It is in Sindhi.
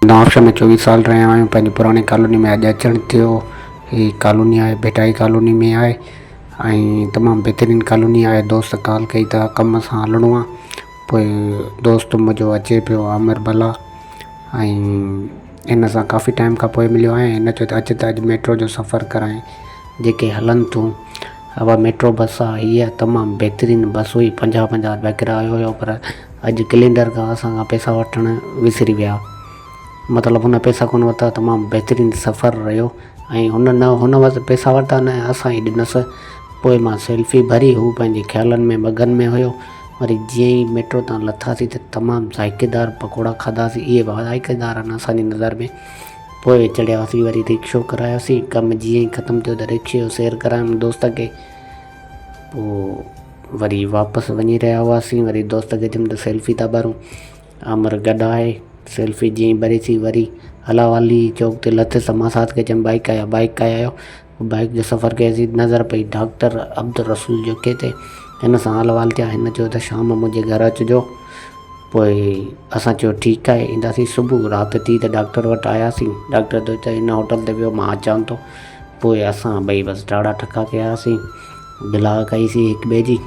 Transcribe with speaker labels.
Speaker 1: نوابشاهه ۾ 24 سال رهيا آهيون پنهنجي پراڻي ڪالوني ۾ اڄ اچڻ ٿيو. هي ڪالوني آهي ڀٽائي ڪالوني ۾ آهي ۽ تمام بهترين ڪالوني آهي. دوست ڪال ڪئي ته ڪم سان هلڻو آهي پوء دوست منهنجو اچي پيو عامر بلا ۽ هن سان ڪافي ٽائيم کان پوء مليو آهيان. هن چيو ته اچ ته اڄ ميٽرو جو سفر ڪرائين جيڪي هلن ٿيون. اها ميٽرو بس آهي هيء تمام بهترين بس هئي. 50 50 رپيا ڪرايو هيو پر اڄ ڪلينڊر کان اسان کان پئسا وٺڻ وسري ويا. مطلب هن پئسا ڪونه ورتا. تمام بهترين سفر رهيو ۽ هن نه هن وٽ پئسا ورتا نه اسان ئي ڏنس. پوء مان سيلفي ڀري هو پنهنجي خيالن ۾ مگن ۾ هيو. وري جيئن ئي ميٽرو تان لٿاسين ته تمام ذائقيدار پڪوڙا کاڌاسين. اهي به ذائقيدار آهن اسان جي نظر ۾. پوء چڙهياسين وري رڪشو ڪرايوسين. ڪم جيئن ئي ختم ٿيو ته رڪشي جو سير ڪرايم دوست کي. پوء وري واپس وڃي رهيا هئاسين. وري دوست کي چيم ته سيلفي ٿا ڀرون. عامر گڏ آهي. سيلفي جيئن ئي ڀريسين وري هلاوالي چوڪ تي لٿس ته مان ساٿ کي چيم بائيڪ آيا بائيڪ آيا آهيو. بائيڪ جو سفر ڪيوسين. نظر پئي ڊاڪٽر عبدالرسول جوکي تي. هن سان حال احوال ٿيا. هن چيو ته شام منهنجي گهر اچجو. پوء اسان چيو ٺيڪ آهي اينداسين. صبح رات ٿي ته ڊاڪٽر وٽ آياسين. ڊاڪٽر چيو ته هن هوٽل تي ويو مان اچان ٿو. پوء اسان ٻئي بس ٽاڙا ٺڪا ڪياسين. بلاء ڪئيسين هڪ ٻئي جي.